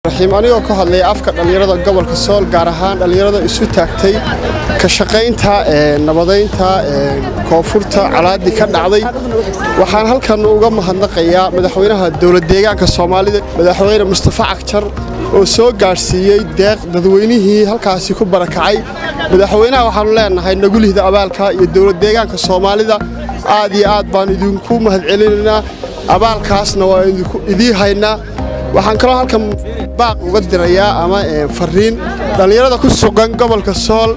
Raxiim. Anigoo ka hadlaya afka dhallinyarada gobolka Sool, gaar ahaan dhallinyarada isu taagtay ka shaqaynta nabadaynta koonfurta colaadii ka dhacday, waxaan halkan uga mahadnaqayaa madaxweynaha dowlad deegaanka Soomaalida, Madaxweyne Mustafa Cagjar, oo soo gaadhsiiyey deeq dadweynihii halkaasi ku barakacay. Madaxweynaha waxaanu leenahay nagulihda abaalka iyo dowlad deegaanka Soomaalida aad iyo aad baan idinku mahadcelinaynaa, abaalkaasna waa idiin haynaa. Waxaan kaloo halkan baaq uga dirayaa ama fariin dhallinyarada ku sugan gobolka Sool,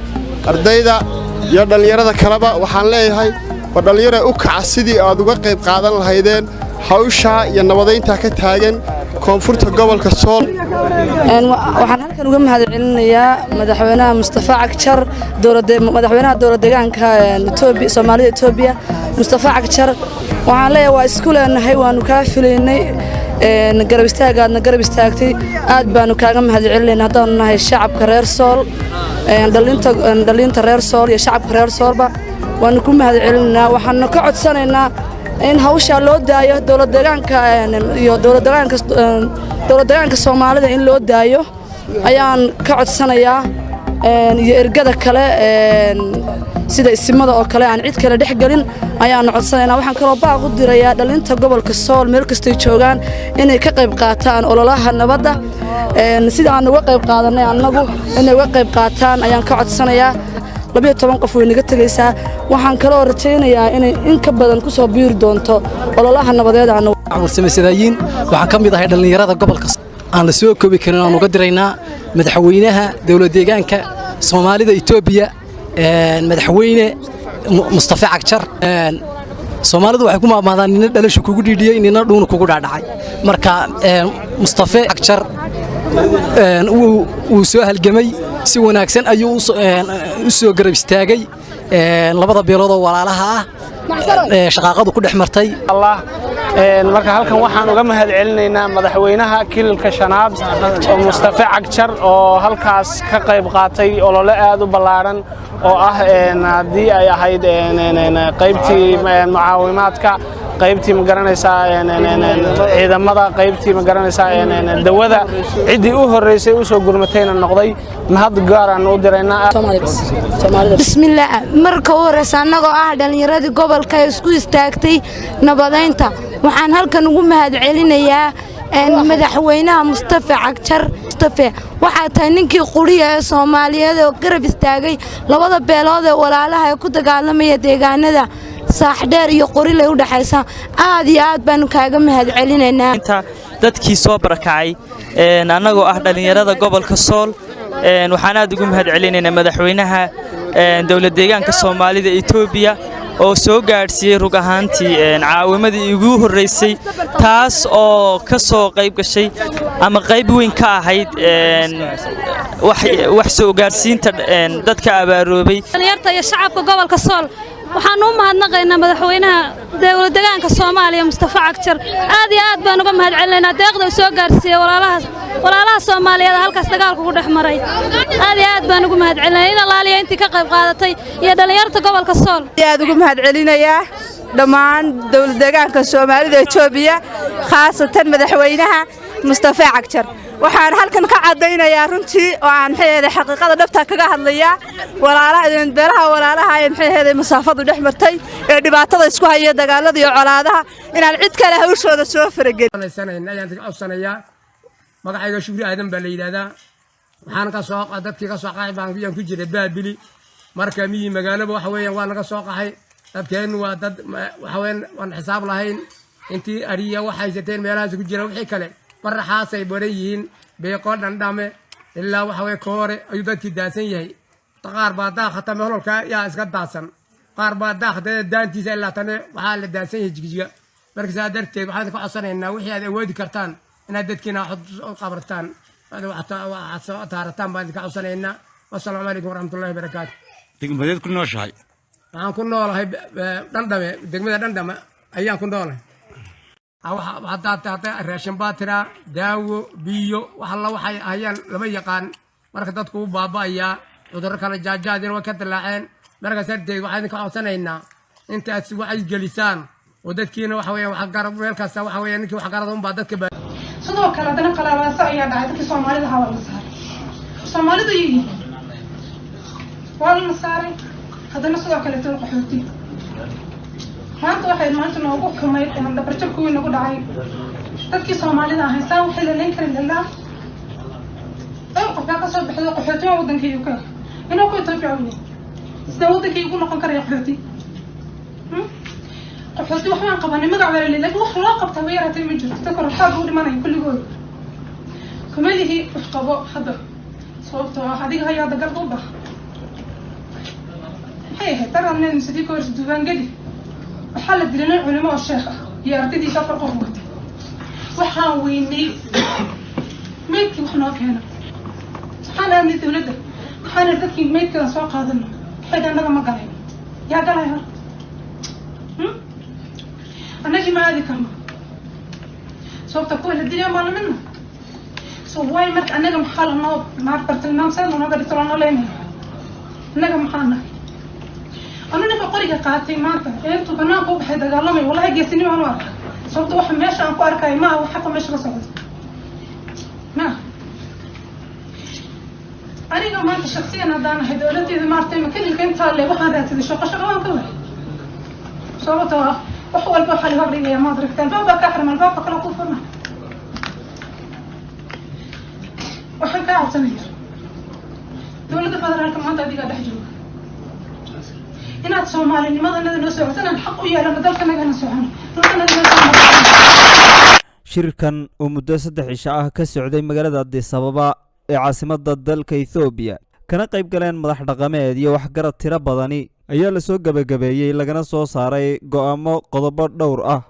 ardayda iyo dhallinyarada kaleba. Waxaan leeyahay, war dhallinyara, u kaca sidii aad uga qayb qaadan lahaydeen hawshaa iyo nabadayntaa ka taagan koonfurta gobolka Sool. Waxaan halkan uga mahad celinayaa madaxweynaha Mustafa Cagjar, madaxweynaha dowlad deegaanka Soomaalida Etoobiya, Mustafa Cagjar. Waxaan leeyahay, waa isku leenahay, waanu kaa filaynay garab istaagaadna garab istaagtay. Aad baanu kaaga mahad celinayna haddaanu nahay shacabka reer Sool, dhalinta reer Sool iyo shacabka reer Soolba waanu ku mahad celinaynaa. Waxaanu ka codsanaynaa in hawshaa loo daayo dowlad deegaanka iyo dowlad deegaanka Soomaalida, in loo daayo ayaan ka codsanayaa, iyo ergada kale sida isimada oo kale, aan cid kale dhex gelin ayaanu codsanaynaa. Waxaan kaloo baaq u dirayaa dhalinta gobolka Sool meel kastay joogaan inay ka qayb qaataan ololaha nabadda sida aan uga qayb qaadanay annagu, inay uga qayb qaataan ayaan ka codsanayaa. 12 qof way naga tegaysaa. Waxaan kaloo rajaynayaa inay in ka badan ku soo biiri doonto ololaha nabadeed. Aanu Warsamaysadaayiin waxaan ka mid ahay dhallinyarada gobolka aan la soo koobi karin aan uga diraynaa madaxweynaha dowlad deegaanka Soomaalida Etoobiya, Madaxweyne Mustafa Cagjar. Soomaalidu waxay ku maahmaahdaan, nina dhalashu kugu dhiidhiyey, nina dhuunu kugu dhaadhacay. Marka Mustafa Cagjar wuu soo halgamay, si wanaagsan ayuu u soo garab istaagay labada beelood oo walaalaha ah shaqaaqadu ku dhex martay. Marka halkan waxaan uga mahad celinaynaa madaxweynaha kililka shanaad oo Mustafa Cagjar, oo halkaas ka qayb qaatay olole aad u ballaaran oo ah haddii ay ahayd qaybtii mucaawimaadka, qaybtii magaranaysaa ciidamada, qaybtii magaranaysaa dawada, ciddii u horreysay u soo gurmatayna noqday. Mahad gaar aan u diraynaa. Bismillaah. Marka u horreysa, annagoo ah dhallinyaradii gobolka ee isku istaagtay nabadaynta, waxaan halkan ugu mahad celinayaa madaxweynaha Mustafa Cagjar. Mustafe, waxaa tahay ninkii quriya ee Soomaaliyeed oo garab istaagay labada beelood ee walaalaha ee ku dagaalamaya deegaanada Saaxdheer iyo Qorilay u dhexaysa. Aad iyo aad baanu kaaga mahad celinaynaa. Dadkii soo barakacay, annagoo ah dhallinyarada gobolka Sool, waxaan aad ugu mahad celinaynaa madaxweynaha dowlad deegaanka Soomaalida Etoobiya oo soo gaadhsiiyey rug ahaantii caawimadii ugu horraysay, taas oo ka soo qayb gashay ama qayb weyn ka ahayd wax soo gaadhsiinta dadka abaaroobay. Dhalinyarta iyo shacabka gobolka Sool waxaanu u mahadnaqaynaa madaxweynaha dowlad deegaanka Soomaaliya, Mustafa Cagjar. Aad iyo aad baan uga mahad celinaynaa deeqda uu soo gaarsiiyey walaalaha Soomaaliyeed halkaas dagaalku ku dhex maray. Aad iyo aad baan ugu mahad celinaya in allaaliya intii ka qayb qaadatay iyo dhallinyarta gobolka Sool. Aad ugu mahad celinayaa dhammaan dowlad deegaanka Soomaalida Etoobiya, khaasatan madaxweynaha Mustafa Cagjar. Waxaan halkan ka caddaynayaa runtii oo aan maxay ahayd xaqiiqada dhabta kaga hadlayaa walaalaha beelaha walaalaha ee maxay ahayd masaafadu dhex martay ee dhibaatada isku haya, dagaalada iyo colaadaha, inaan cid kale hawshooda soo faragelin. Ayaan codsanayaa. Magacayga Shukri Aadan baa la yidhaahdaa. Waxaan ka soo dadkii ka soo qaxay baan yaan ku jiray Baabili. Marka miyi magaalaba waxa weeyaan waa laga soo qaxay. Dadkeennu waa dad waxa weeyaan waan xisaab lahayn. Intii ariya wax haysateen meelahaas ku jira, wixii kale baraxaasay baran yihiin. Beeqo, Dhandhame ilaa waxa weye Koore ayuu dadkii daadsan yahay. Qaar baa daaqatame hololka yaa iska daadsan, qaar baa daaqatame daantiisa ilaa tane waxaa la daadsan yahay Jigjiga. Marka saa darteed waxaan ka codsanaynaa wixii aad awoodi kartaan inaad dadkiina qabartaan, taarataan baan idinka codsanaynaa. Wasalaamu calaykum waraxmatullahi wabarakaatu. Degmadeed ku nooshahay? Waxaan ku noolahay Dhandhame, degmada Dhandhame ayaan ku noolahay. Haddaa raashin baa tiraa, daawo, biyo, wax alla waxay hayaan lama yaqaan. Marka dadku u baaba'ayaa, cudurro kale jaajaadina way ka dilaaceen. Markaas darteed waxaan idinka codsanaynaa intaad wacyi gelisaan oo dadkiina waxa weeyaan wax garab meel kasta waxa weeyaan ninkii wax garada unbaa dadka. Sidoo kale haddana qalaalaaso ayaa dhacay. Dadkii Soomaalida ahaa waa la saaray, Soomaalidu yihiin waa lana saaray. Haddana sidoo kaleeto qaxooti maanta waxay maanta noogu xumayd dhabarjabka weyn nagu dhacay. Dadkii Soomaalida ahay saa waxay laleyn karin ilaa dhowr qof baa kasoo baxday qaxooti waa waddanka UK inuu ku Ethiopia weyne. Sidee waddankay ugu noqon karaya qaxooti? Qaxooti waxbaan qabanay, magac baa laleeyahay, laakiin wax loo qabtaa way yaraatay ma jirto. Dadka rafaad u dhimanaya kulligood. Kumalihii wax qabo hadda, sababtoo ah adiga hayaa dagal u bah. Maxay ahayd daraneen sidii ka horsa duubaangeli? Waxaa la dilay nin culimo oo sheekh ah iyo ardaydiisa 4 qof watay. Waxaan weynay meydkii wax noo keena. Waxaan aadnay dawladda, waxaan idhi dadkii meydkadan soo qaadano. Waxay dhahan annaga ma galayno. Yaa galay horta? Annagii ma aadi karno, sababta kuwa la dilaya maa lamidna. So way marka annaga maxaa lanoo bartilmaamsan lanooga dhigto, lanoo leynaya? Annaga maxaa nahay? Anu ninka qoriga qaatay maanta ee intuu banaanka u baxay dagaalamay, wallahi geesinimo aan u arka, sababta waxa meesha aan ku arkaya maaha wax xaqa meesha ka socda maaha. Aniga maanta shaksiyan haddaan ahay dowladdeeda maartay makilinka intaa le, waxaan raadsaday shaqo, shaqo waan ka waayay, sababtoo ah wax walba waxaa la hordhigaya maad aragta albaab baa kaa xiran, albaabka kale kuu furma. Waxaan kaa codsanaya dowladda federaalka maanta adigaa dhex jooga inaad soomaalinimadanada noo socoto, inaan xaq u yeelano dalkanagana socono dhulkanada noo soo. Shirkan oo muddo 3 cisho ah ka socday magaalada Addis Ababa ee caasimadda dalka Ethoobiya, kana qayb galeen madax dhaqameed iyo waxgarad tiro badani, ayaa lasoo gebagabeeyey lagana soo saaray go'aamo qodobo dhowr ah.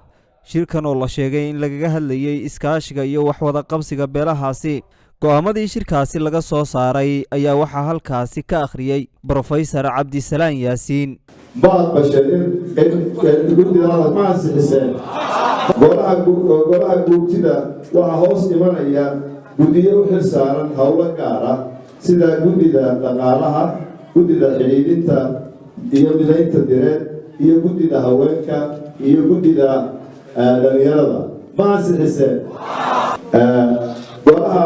Shirkan oo la sheegay in lagaga hadlayey iskaashiga iyo waxwada qabsiga beelahaasi, go'aamadii shirkaasi laga soo saaray ayaa waxaa halkaasi ka akhriyey Brofesor Cabdisalaan Yaasiin. Ma aqbasheen in guddidaada ma ansixiseen? Golaha guurtida waxaa hoos imanaya guddiyo u xil saaran howlo gaar ah, sida guddida dhaqaalaha, guddida xidhiidhinta iyo midaynta direed, iyo guddida haweenka iyo guddida dhalinyarada. Ma ansixiseen? Golaha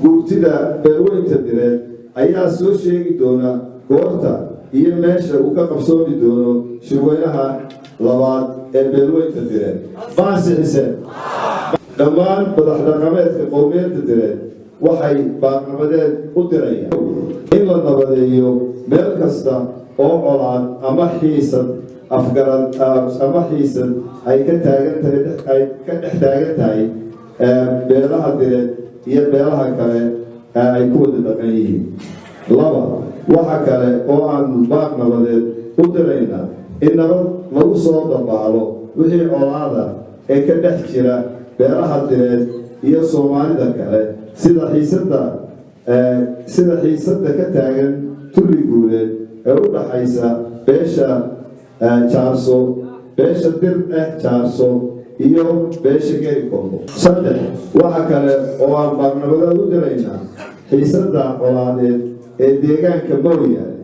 guurtida beelweynta direed ayaa soo sheegi doona goorta iyo meesha uu ka qabsoomi doono shirweynaha labaad ee beelweynta direed. Ma ansixiseen? Dhammaan madax dhaqameedka qowmiyadda direed waxay baaqnabadeed u dirayaan in la nabadeeyo meel kasta oo colaad ama xiisad afgarad ama xiisad ay ka taagan tahay, ay ka dhex taagan tahay beelaha direed iyo beelaha kale ay ku wada dhaqan yihiin. 2, waxa kale oo aanu baaq nabadeed u diraynaa in nabad lagu soo dabaalo wixii colaada ee ka dhex jira beelaha direed iyo Soomaalida kale, sida xiisadda ka taagan Tulli Guuleed ee u dhaxaysa beesha Jaarso, beesha Dir eh Jaarso iyo beesha Gerikombo. 3, waxa kale oo aan baaqnabadeed u diraynaa xiisadda colaadeed ee deegaanka Mooyaale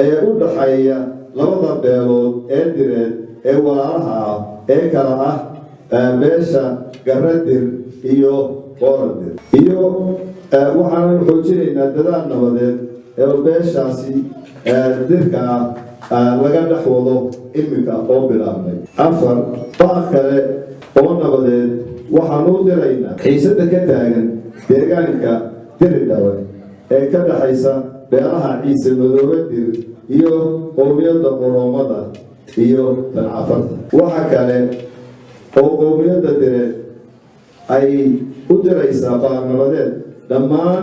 ee u dhaxeeya labada beelood ee direed ee walaalaha ah ee kala ah beesha Garadir iyo Booradir. Iyo waxaanu xoojinaynaa dadaal nabadeed ee beeshaasi dirka ah laga dhex wado iminka oo bilaabmay. 4, baaq kale oo nabadeed waxaanu u diraynaa xiisadda ka taagan deegaanka Diridhawe ee ka dhaxaysa beelaha Ciise Madoobe Dir iyo qowmiyadda Oroomada iyo Tancafarta. Waxa kale oo qowmiyadda direed ay u diraysaa baaqnabadeed dhammaan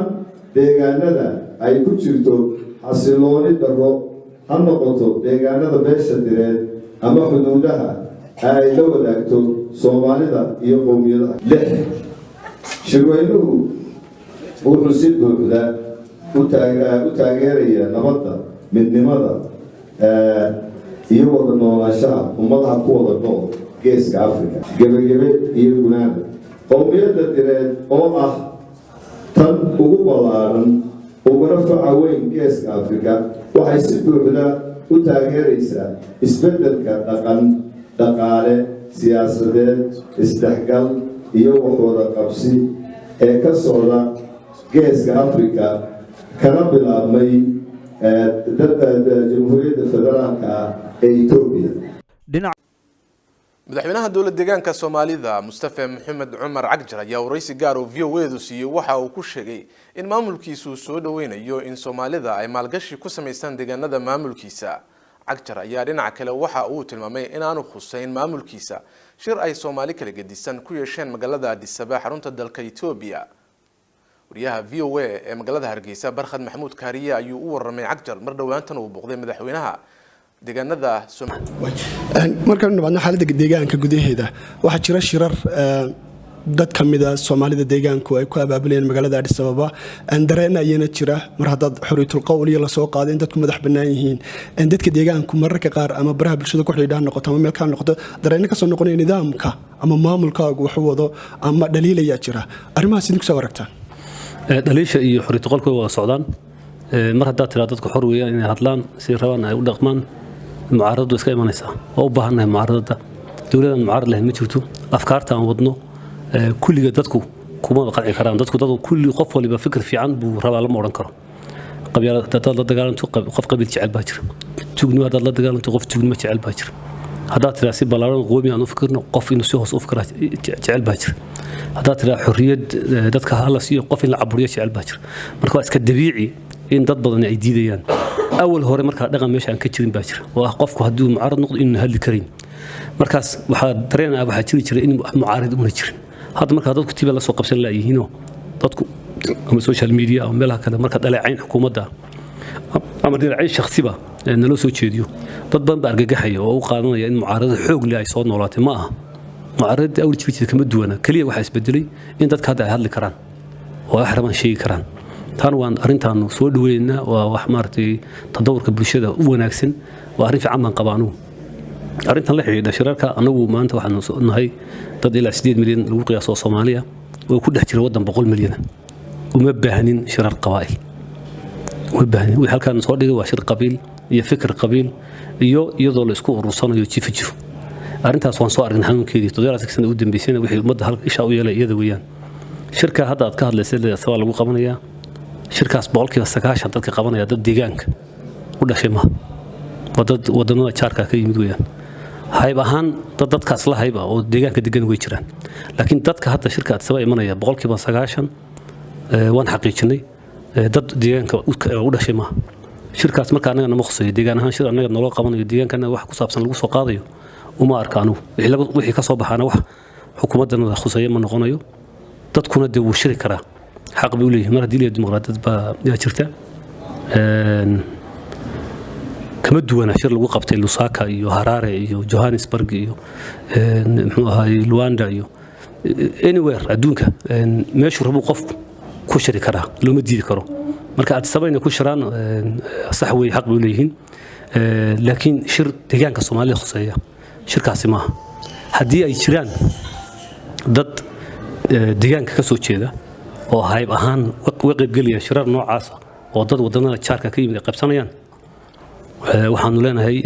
deegaanada ay ku jirto xasilooni darro, ha noqoto deegaanada beesha direed ama xuduudaha ay la wadaagto Soomaalida iyo qowmiyadaha. 6, shirweynuhu wuxuu si buuxda u taageerayaa nabadda, midnimada iyo wada noolaanshaha ummadaha ku wada nool Geeska Africa. Gebagebe iyo gunaana, qowmiyadda direed oo ah tan ugu ballaaran uguna faca weyn Geeska Afrika waxay si buuxda u taageeraysaa isbeddelka dhaqan, dhaqaale, siyaasadeed, isdhexgal iyo waxwada qabsi ee ka socda Geeska Afrika, kana bilaabmay Jamhuuriyadda Federaalka ee Etoobiya. Madaxweynaha dowlad deegaanka Soomaalida Mustafa Maxamed Cumar Cagjar ayaa waraysi gaar oo VOA-du siiyey waxa uu ku sheegay in maamulkiisu soo dhaweynayo in Soomaalida ay maalgashi ku samaystaan deegaanada maamulkiisa. Cagjar ayaa dhinaca kale waxa uu tilmaamay in aanu khuseyn maamulkiisa shir ay Soomaali kala gedisan ku yeesheen magaalada Addis Ababa, xarunta dalka Etoobiya. Wariyaha VOA ee magaalada Hargeysa Barkhad Maxamuud Kaariye ayuu u warramay Cagjar mar dhowaantan uu booqday madaxweynaha deegaanada. Markaanu nimaadno xaaladda deegaanka gudaheeda, waxaa jira shirar dad ka mida Soomaalida deegaanku ay ku abaabulayeen magaalada Addis Ababa. Dareen ayana jira mar haddaad xoriyatul qowl iyo lasoo qaado in dadku madax bannaan yihiin, dadka deegaanku mararka qaar ama baraha bulshada ku xidhiidha noqoto ama meel kale noqoto, dareenno kasoo noqonaya nidaamka ama maamulkaagu waxu wado ama dhaliilayaa jira. Arrimahaas idinku soo aragtaan? Dhaliisha iyo xoriyatu qolka way wada socdaan. Mar haddaad tiraa dadku xor weeyaan inay hadlaan, si rabaan ay u dhaqmaan, mucaaradadu iska imanaysaa. Waa u baahannahay mucaaradada. Dowladan mucaarad lahayn ma jirto. Afkaarta aan wadno kulliga dadku kuma qanci karaan. Dadku dad kulli qof waliba fikir fiican buu rabaa lama odhan karo. Qabyaalad haddaad la dagaalanto, qof qabiil jecel baa jira. Tuugnimo haddaad la dagaalanto, qof tuugnimo jecel baa jira. Haddaad tiraa si ballaaran qoomi aan u fikirno, qof inuu si hoos u fikraa jecel baa jira. Haddaad tiraa xorriyad dadka hala siiyo, qof in la caburiyo jecel baa jira. Marka waa iska dabiici in dad badan ay diidayaan. Awal hore markaa dhaqan meesha aan ka jirin baa jira oo ah qofku hadduu mucaarad noqdo inuu hadli karin. Markaas waxaa dareen ah, waxaa jiri jiray in mucaarid una jirin. Hadda markaa dadku tiba la soo qabsan laayihiinoo dadku ama social media ama meelaha kale marka dhaleecayn xukuumadda ama dhaleecayn shakhsiba naloo soo jeediyo, dad badan baa argagaxaya oo u qaadanaya in mucaaradada xoog leh ay soo noolaatay. Ma aha, mucaaradada awal jiri jirta kama duwana. Keliya waxaa isbedelay in dadka hadda ay hadli karaan oo ay wax rabaan sheegi karaan. Taana waan arrintaanu soo dhaweynaa. Waa wax maaragtay tadawurka bulshada u wanaagsan, waa arrin fiican baan qabaa anugu. Arrintan la xidhiidha shirarka, anagu maanta waxaanu nahay dad ilaa 8 milyan lagu qiyaaso oo Soomaaliya oo ku dhex jira waddan 100 milyana. Uma baahnin shirar qabaa'il, uma baahnin. Wixii halkaan soo dhigay waa shir qabiil iyo fikir qabiil iyo iyadoo la isku urursanayo jifa jiro. Arrintaas waan soo aragnay xanuunkeedii 7 sana u dambeysayna. Wixii ummadda hal ishaa u yeelay iyada weeyaan. Shirka hadda aad ka hadlaysay sabaa lagu qabanayaa, shirkaas 90% dadka qabanaya dad deegaanka u dhashay maaha, waa dad wadamada jaarka ka yimid weeyaan. Hayb ahaan dad dadkaas la hayb ah oo deegaanka degan way jiraan, laakiin dadka hadda shirka Addis Ababa imanaya 90% waan xaqiijinay dad deegaanka u dhashay maaha. Shirkaas marka annaga nama khuseeyo deegaan ahaan. Shir annaga naloo qabanayo, deegaanka annaga wax ku saabsan lagu soo qaadayo uma arka anugu. Wixii ka soo baxaana wax xukuumaddana khuseeya ma noqonayo. Dadkuna dee wuu shiri karaa, xaq bay u leeyihin mar haddii leeyahay dimuqraadiyad baa yaa jirta. Kama duwana shir lagu qabtay Lusaka iyo Harare iyo Johannesburg iyo muxuu ahaay Luanda iyo anywhere adduunka. Meeshuu rabuu qofku ku shiri karaa, looma diidi karo. Marka Addis Ababa inay ku shiraan sax weeye, xaq bay u leeyihiin, laakiin shir deegaanka Soomaalida khuseeya shirkaasi maaha. Haddii ay jiraan dad deegaanka ka soo jeeda oo hayb ahaan uga qaybgelaya shirar noocaasa oo dad wadamada jaarka ka yimid ay qabsanayaan, waxaanu leenahay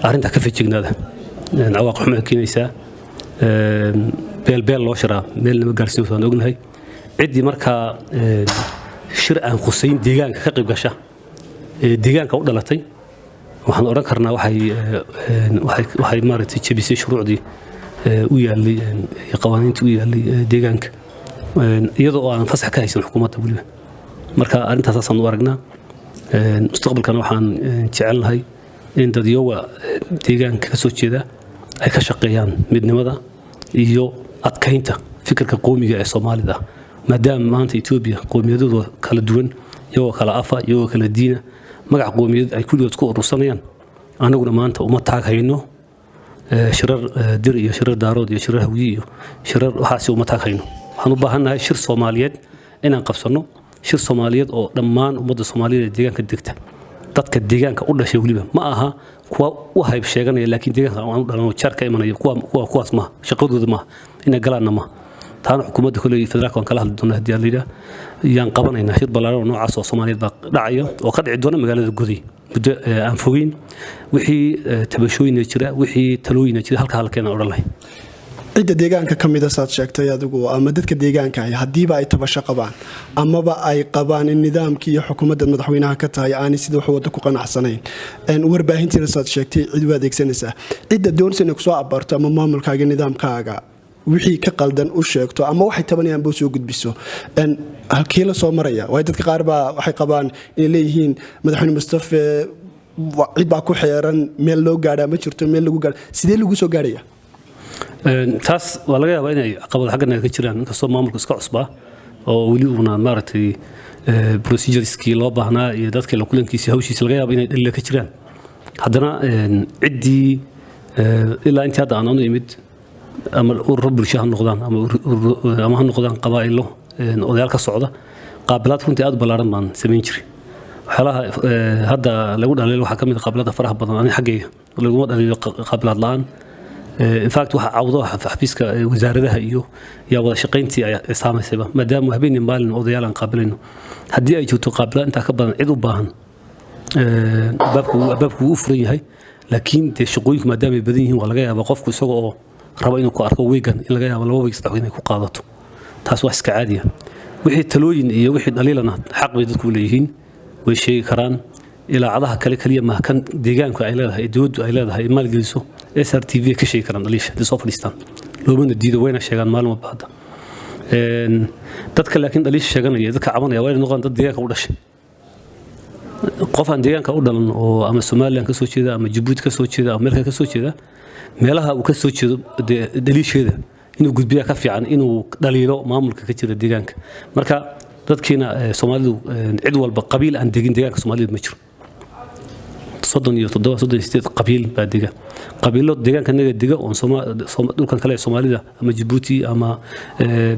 arrintaa ka feejignaada. Cawaaqib xumo ay keenaysaa. Beel beel loo shiraa meel nama gaarsiin, waan ognahay. Ciddii markaa shir aan khuseyn deegaanka ka qayb gasha ee deegaanka u dhalatay, waxaan odhan karnaa waxay maaragtay jebisay shuruucdii u yaallay iyo qawaaniintii u yaallay deegaanka, iyadoo oo aan fasax ka haysan xukuumadda weliba. Marka arrintaas saasaan u aragnaa. Mustaqbalkana waxaan jecelnahay in dadyowa deegaanka ka soo jeeda ay ka shaqeeyaan midnimada iyo adkaynta fikirka qowmiga ee Soomaalida, maadaama maanta Etoobiya qowmiyadooda kala duwan, iyagoo kala afa, iyagoo kala diina, magac qowmiyadeed ay kulligood ku urursanayaan. Anaguna maanta uma taag hayno shirar Dir iyo shirar Daarood iyo shirar Hawiye iyo shirar waxaasi, uma taag hayno. Waxaan u baahannahay shir Soomaaliyeed inaan qabsanno, shir Soomaaliyeed oo dhammaan ummadda Soomaaliyeed ee deegaanka degta, dadka deegaanka u dhashay weliba, ma aha kuwa u hayb sheeganaya laakiin deegaanka aan u dhalan oo jaar ka imanaya. Kuwa kuwaas maaha, shaqadooda maaha inay galaanna maaha. Taana xukuumadda koley federaalka waan kala hadli doonaa haddii aan la yidhaah. Yaan qabanaynaa shir ballaaran oo noocaas oo Soomaaliyeed baa dhacaya oo ka dhici doona magaalada Goday muddo aan fogeyn. Wixii tabashooyina jira, wixii talooyina jira, halka halkeen aan odhan lahayn. Cidda deegaanka ka mida saad sheegtay adigu ama dadka deegaanka ahi, haddiiba ay tabasho qabaan amaba ay qabaan in nidaamkii iyo xukuumadda madaxweynaha ka tahay aanay sida wax waddo ku qanacsanayn, warbaahintiina saad sheegtay cid u adeegsanaysaa, cidda doonaysa inay kusoo abaarto ama maamulkaaga, nidaamkaaga wixii ka qaldan u sheegto ama waxay tabanayaan buu soo gudbiso, halkii la soo maraya? Waayo dadka qaar baa waxay qabaan inay leeyihiin madaxweyne Mustafe cid baa ku xeeran, meel loo gaadhaa ma jirto, meel lagu gaadha, sidee lagu soo gaadhaya? Taas waa laga yaabaa inay caqabado xaggan ka jiraan, inkastoo maamulku iska cusbaa oo weli uuna maaragtay procedureskii loo baahnaa iyo dadkii la kulankiisii hawshiisi laga yaaba inay dhaliila ka jiraan. Haddana ciddii ilaa intii hadda aan anu imid, ama ururo bulsho ha noqdaan ama ha noqdaan qabaa'ilo, odayaal ka socda, qaabilaad runtii aad u ballaaran baan samayn jiray. Waxyaalaha hadda lagu dhaliilo waxaa ka mid ah qaabilaadda faraha badan. Aniga xaggayga laguma dhaliilo qaabilaad la'aan. In fact, waxa cawdo xafiiska wasaaradaha iyo yaa wada shaqayntii ay saamaysayba, maadaama habeenii maalin odayaal aan qaabilayno. Haddii ay jirto qaabilaad intaa ka badan cid u baahan, albaabku wuu u furan yahay. Laakiin dee shaqooyinku maadaama ay badan yihiin, waa laga yaabaa qofku isaga oo raba inuu ku arko weegan in laga yaabo 2 weeg, 3 weeg inay ku qaadato. Taas wax iska caadiya. Wixii talooyin iyo wixii dhaliilana xaq bay dadku leeyihiin, way sheegi karaan. Ilaacadaha kale kaliya maaha, kan deegaanku ay leedahay ee dowladdu ay leedahay ay maalgeliso SRTV ka sheegi karaan dhaliisha hadday soo fadhiistaan, loomana diido, wayna sheegaan maalin walba hadda. Dadka laakiin dhaliisha sheeganaya, dadka cabanaya, waa inay noqdaan dad deegaanka u dhashay. Qof aan deegaanka u dhalan oo ama Somaliland ka soo jeeda ama Jabuuti ka soo jeeda ama meel kale ka soo jeeda, meelaha uu ka soo jeedo dhaliisheeda inuu gudbiyaa ka fiican inuu dhaliilo maamulka ka jira deegaanka. Marka dadkiina Soomaalidu cid walba, qabiil aan degin deegaanka Soomaalida ma jiro. 37, 38 qabiil baa dega, qabiilo deegaanka naga dega oon dhulkan kale ee Soomaalida ama Jabuuti ama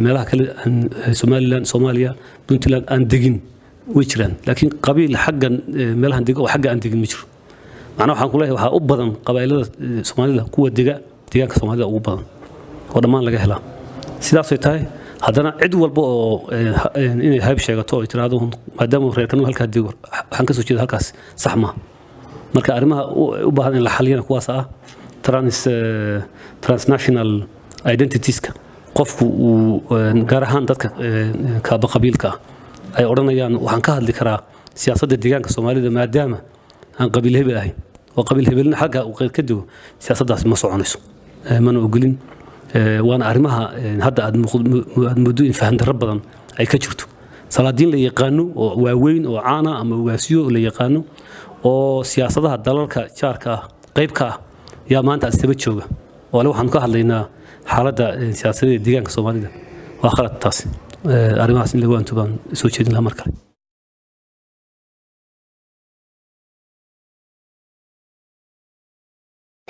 meelaha kale, Somaliland, Soomaaliya, Puntland aan degin way jiraan. Laakiin qabiil xaggan meelahan dega oo xagga aan degin ma jiro. Macnaha waxaan ku leeyahay waxaa u badan qabaa'ilada Soomaalida kuwa dega deegaanka Soomaalida ugu badan oo dhammaan laga helaa. Sidaasay tahay haddana cid walba oo inay hayb sheegato oo ay tiraahdo maadaama reerkanu halkaa dego waxaan ka soo jeeda halkaas, sax maaha. Marka arrimaha u baahan in la xaliyana kuwaas ah transnational identitieska qofku uu gaar ahaan dadka kaaba qabiilka ah ay odhanayaan waxaan ka hadli karaa siyaasadda deegaanka Soomaalida maadaama aan qabiil hebel ahayn, oo qabiil hebelna xagga uu ka dego, siyaasaddaas ma soconayso, mana ogolin. Waana arrimaha hadda aad mooddo in fahandarro badan ay ka jirto. Salaadiin la yaqaano oo waaweyn oo caana ama ugaasiyo la yaqaano oo siyaasadaha dalalka jaarka ah qayb ka ah yaa maanta asaba jooga oo ale waxaanu ka hadlaynaa xaaladda siyaasadeed ee deegaanka Soomaalida. Waa khalad taasi. Arrimahaas in lagu anto baan soo jeedin lahaa mar kale.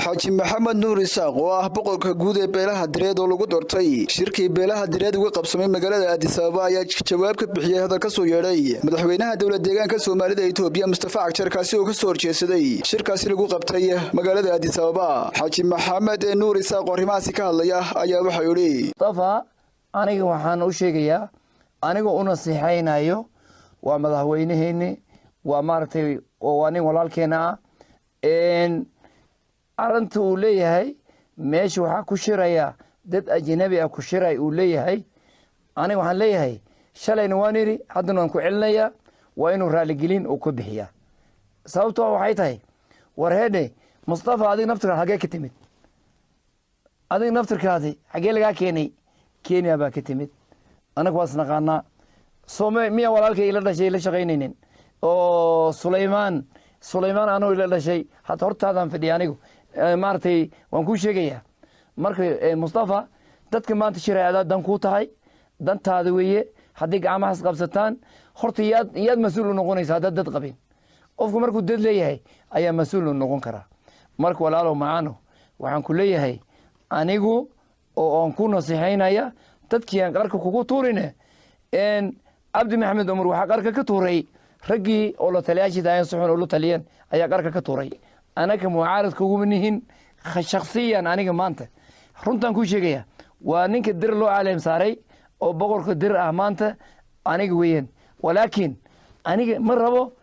Xaaji Maxamed Nuur Isaaq oo ah boqorka guud ee beelaha Direed oo lagu doortay shirkii beelaha Direed uga qabsamay magaalada Addis Ababa ayaa jawaab ka bixiyey hadal ka soo yeedhay madaxweynaha dowlad deegaanka Soomaalida Itoobiya Mustafa Cagjar, kaasi oo ka soo horjeedsaday shirkaasi lagu qabtay magaalada Addis Ababa. Xaaji Maxamed Nuur Isaaq oo arrimahaasi ka hadlaya ayaa waxaa yidhi: Mustafa, aniga waxaan u sheegayaa, aniga u nasiixaynayo, waa madaxweyneheenni, waa maaragtay, waa nin walaalkeena ah. Arrinta uu leeyahay meesha waxaa ku shiraya dad ajnabi ah ku shiray uu leeyahay, aniga waxaan leeyahay shalayna waan idhi, haddana waan ku celinayaa, waa inuu raaligelin uu ku bixiyaa. Sababtoo waxay tahay, war heedhe Mustafa, adiga naftirka xaggee ka timid? Adiga naftirkaadi xaggee lagaa keenay? Kenya baa ka timid. Anaga waa isnaqaanaa. Soome miya walaalkay ila dhashay ila shaqaynaynin oo Sulaymaan anuu ila dhashay, hadda hortaadaan fadhiya anigu, maaragtay waan kuu sheegayaa. Marka Mustafa, dadka maanta shiray adaa dan kuu tahay, dantaada weeye. Haddii gacmahaas qabsataan horta yaad mas-uul u noqonaysa haddaad dad qabin? Qofku markuu dad leeyahay ayaa mas-uul u noqon karaa. Marka walaalow macaano, waxaan ku leeyahay anigu oo aan ku nasiixaynaya, dadkii aan qarka kugu tuurine. Cabdi Maxamed Cumar waxaa qarka ka tuuray raggii oo la taliyaashii taayeen, si xun ula taliyeen ayaa qarka ka tuuray. Anaka mucaarad kuguma nihin shakhsiyan. Aniga maanta runtaan kuu sheegaya, waa ninka Dir loo caleem saaray oo boqorka Dir ah maanta aniga weeyaan. Walaakiin aniga ma rabo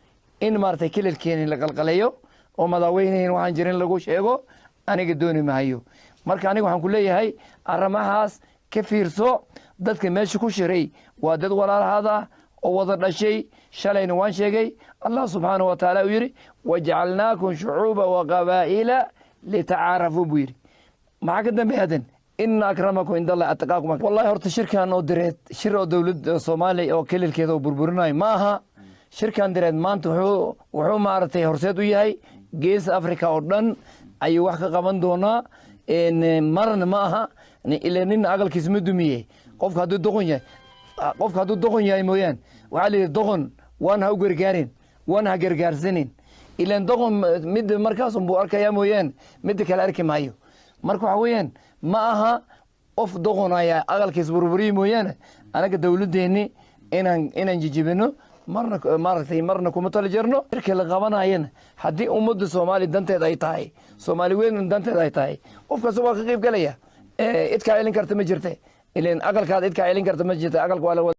in maaragtay kililkeeni la qalqaleeyo oo madaxweynehin waxaan jirin lagu sheego, aniga dooni mahayo. Marka aniga waxaan ku leeyahay arrimahaas ka fiirso. Dadka meesha ku shiray waa dad walaalahaada oo wada dhashay. Shalayna waan sheegay, Allah subxaanahu wa tacaala uu yidhi: "Wajacalnaakum shucuuba wa qabaa'ila litacaarafuu" buu yidhi. Maxaa ka dambeeya hadan? "Ina akramakum cinda Allahi atqaakum." Wallahi, horta shirkan oo direed shir oo dowladda Soomaaliya oo kelilkeeda oo burburinayo ma aha. Shirkan direed maanta wuxuu maaragtay horseed u yahay Gees Africa oo dhan ayuu wax ka qaban doonaa. Marna ma aha ila nin aqalkiis ma dumiyey. Qofka hadduu doqon yahay mooyaan, waxaa la yidhi doqon waan ha u gargaarin, waan ha gargaarsanin, ilaan doqon mid markaas unbuu arkayaa mooyaan, midda kale arki maayo. Marka waxa weeyaan ma aha qof doqon ayaa aqalkiis burburiyi mooyaane. Anaga dowladeenni inaan jijibino marna maaragtay marna kuma tali jirno. Shirka la qabanayana haddii ummadda Soomaaliya danteed ay tahay, Soomaali weyn danteed ay tahay, qof kasta waa ka qayb galaya. Cid kaa celin karta ma jirte, ilaan aqalkaad cid kaa celin karta ma jirte, aqalka waa la.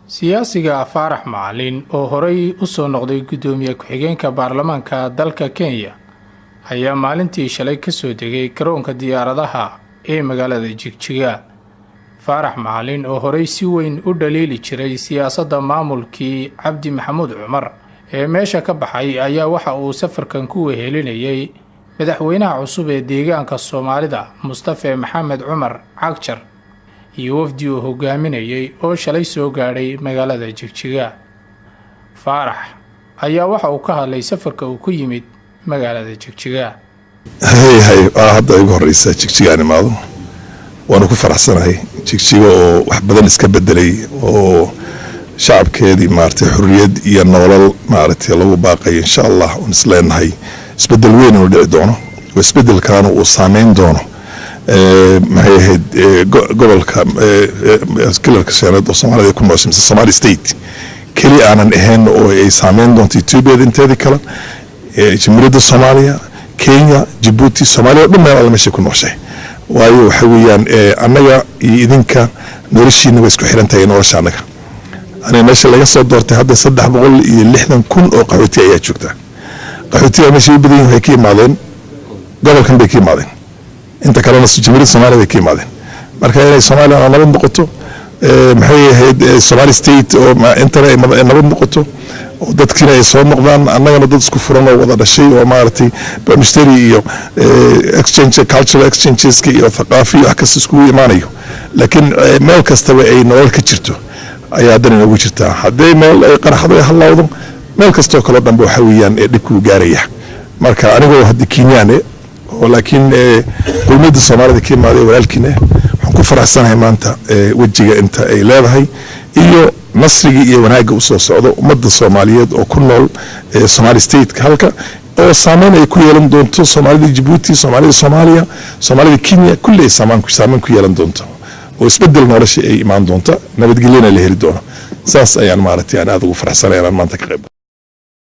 Siyaasiga Faarax Macalin oo horey u soo noqday guddoomiye ku-xigeenka baarlamaanka dalka Kenya ayaa maalintii shalay kasoo degay garoonka diyaaradaha ee magaalada Jigjiga. Faarax Macalin oo horey si weyn u dhaliili jiray siyaasadda maamulkii Cabdi Maxamuud Cumar ee meesha ka baxay ayaa waxa uu safarkan ku wehelinayay madaxweynaha cusub ee deegaanka Soomaalida, Mustafe Maxamed Cumar Cagjar, iyo wafdi uu hogaaminayay oo shalay soo gaadhay magaalada Jigjiga. Faarax ayaa waxa uu ka hadlay safarka uu ku yimid magaalada Jigjiga. Hay hay, waa hadda igu horeysa Jigjiga aan imaado, waana ku faraxsanahay Jigjiga oo wax badan iska bedelay oo shacabkeedii maaragtay xorriyad iyo nolol maaragtay lagu baaqayo. Insha Allah oon isleenahay isbedel weyn inuu dhici doono oo isbedelkaana uu saameyn doono, maxay ahayd, gobolka kilalka shanaad oo Soomaalida ku nooshay mise Somali State keli aanan ahayn, oo ay saameyn doonto Etoobiyada inteedii kale, Jamhuuriyadda Soomaaliya, Kenya, Jabuuti, Soomaaliya o dhan, meel alle meeshay ku nooshay. Waayo, waxa weeyaan annaga iyo idinka noloshiina way isku xiran tahay nolosha annaga. Aniga meesha laga soo doortay hadda 360,000 oo qaxooti ayaa joogta. Qaxootiga meeshay u badan yihin waxay ka imaadeen gobolkan bay ka imaadeen, inta kalena Jamhuuriyadda Soomaaliya bay ka imaadeen. Marka inay Soomaaliya nabad noqoto, maxay ahayd, Somali State oo intana ay nabad noqoto oo dadkiina ay soo noqdaan, annagana dad isku furan oo wada dhashay oo maaragtay mushtari iyo exchange, cultural exchangeska iyo thaqaafi iyo wax kasta iskugu imaanayo, laakiin meel kastaba ay nolol ka jirto ayaa haddana inoogu jirtaa. Haddii meel ay qaraxdo, ay hallawdo, meel kastoo kaleo dhanba waxa weeyaan ee dhibkuu gaaraya. Marka anigoo hadda Kenyaane oo laakiin qowmiyadda Soomaalida ka imaaday, walaalkiin waxaan ku faraxsanahay maanta wejiga inta ay leedahay iyo nasrigii iyo wanaagga usoo socdo ummadda Soomaaliyeed oo ku nool Somali Stateka halka, oo saameyn ay ku yeelan doonto Soomaalida Jabuuti, Soomaalida Soomaaliya, Soomaalida Kenya, kulli ay saameyn ku yeelan doonto oo isbedel nolosha ay imaan doonto, nabadgelyana la heli doono. Saas ayaan maaragtay aan aada ugu faraxsanahay inaan maanta ka qayb.